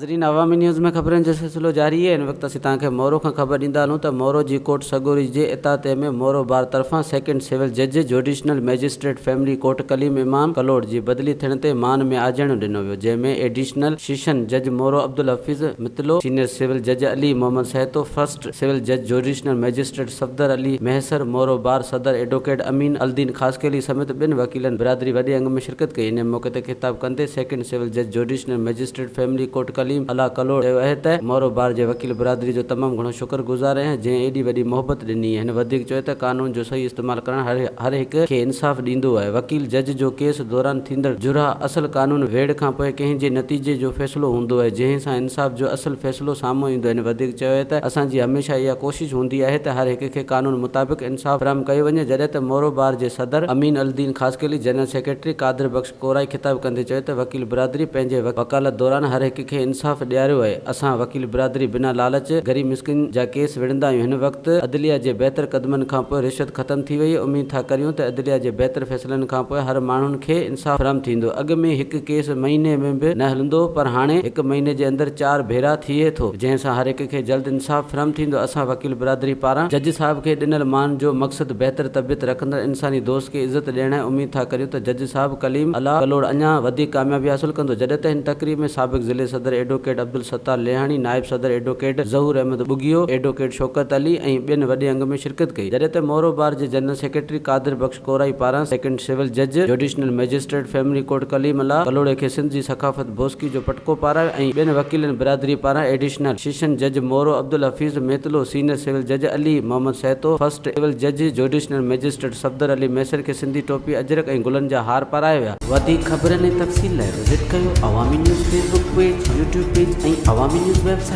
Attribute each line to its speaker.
Speaker 1: ناظرين عوامي نيوز ۾ خبرن جو سلسلو جاري آهي هن وقت اسين توهان کي مورو کان خبر ڏيندا هلون ته مورو جي ڪورٽ سڳوري جي اطاعتي ۾ مورو بار طرفان سيڪنڊ سول جج judicial magistrate family court Kaleem Imam Kalhoro جي بدلي ٿيڻ تي مان ۾ آجياڻو ڏنو ويو جنهن ۾ ايڊيشنل سيشن جج مورو عبدالحفيظ متلو، سينيئر سول جج علي محمد سهتو، فرسٽ سول جج جوڊيشنل مئجسٽريٽ صفدر علي مهيسر، مورو بار صدر ايڊووڪيٽ امين الدين خاصخيلي سميت ٻين وڪيلن برادري وڏي انگ ۾ شرڪت ڪئي ان موقعي تي خطاب ڪندي سيڪنڊ سول جج judicial magistrate family court Kaleem Ullah Kalhoro چيو اهي ته مورو بار جي وڪيل برادري جو تمام گهڻو شڪر گذار اهيان جنهن ايڏي وڏي محبت ڏني هن وڌيڪ چيو ته قانون جو صحيح استعمال ڪرڻ هر هر هڪ کي انصاف ڏيندو اهي وڪيل جج جو ڪيس دوران ٿيندڙ جرح اصل قانون ويڙهه کان پوء ڪنهن جي نتيجي جو فيصلو هوندو اهي جنهن سان انصاف جو اصل فيصلو سامهون ايندو هن وڌيڪ چيو اهي ته اسان جي هميشه اها ڪوشش هوندي آهي ته هر هڪ کي قانون مطابق انصاف فراهم ڪيو وڃي جڏهن ته مورو بار جي صدر امين الدين خاصخيلي جنرل سيڪريٽري قادر بخش ڪورائي خطاب ڪندي چيو ته وڪيل برادري پنهنجي وڪالت دوران هر هڪ کي انصاف ڏياريو آهي، اسان وڪيل برادري بنا لالچ غريب مسڪين جا ڪيس وڙهندا آهيون، هن وقت عدليه جي بهتر قدمن کانپوء رشوت ختم ٿي وئي، اميد ٿا ڪريون ته عدليه جي بهتر فيصلن کانپوء هر ماڻهن کي انصاف فراهم ٿيندو، اڳ ۾ هڪ ڪيس مهيني ۾ به نه هلندو هو پر هاڻي هڪ مهيني جي اندر چار ڀيرا ٿئي ٿو، جنهن سان هر هڪ کي جلد انصاف فراهم ٿيندو، اسان وڪيل برادري پاران جج صاحب کي ڏنل مان جو مقصد بهتر طبيعت رکندڙ انساني دوست کي عزت ڏيڻ ۽ اميد ٿا ڪريون ته جج صاحب ڪليم الله ڪلوڙ اڃا وڌيڪ ڪاميابي حاصل ڪندو جڏهن ته هن تقريب ۾ سابق ضلعي صدر ايڊووڪيٽ عبدالستار ليهاڻي، نائب صدر ايڊووڪيٽ ظهور احمد ٻگهيو، ايڊووڪيٽ شوڪت علي ۽ ٻين وڏي انگ ۾ شرڪت ڪئي جڏهن ته مورو بار جي جنرل سيڪريٽري قادر بخش ڪورائي پاران سيڪنڊ سول جج judicial magistrate family court Kaleem Ullah Kalhoro کي سنڌ جي ثقافت بوسڪي جو پٽڪو پارايو ۽ ٻين وڪيلن برادري پاران ايڊيشنل سيشن جج مورو عبدالحفيظ ميتلو، سينئر سول جج علي محمد سهتو، فرسٽ سول جج جوڊيشنل مئجسٽريٽ صفدر علي مهيسر کي سنڌي ٽوپي، اجرڪ ۽ گلن جا هار پارايا ويا. وڌيڪ خبرن ۽ تفصيل لاء وزٽ ڪيو عوامي news Facebook page, YouTube page ۽ عوامي نيوز ويب سائيٽ.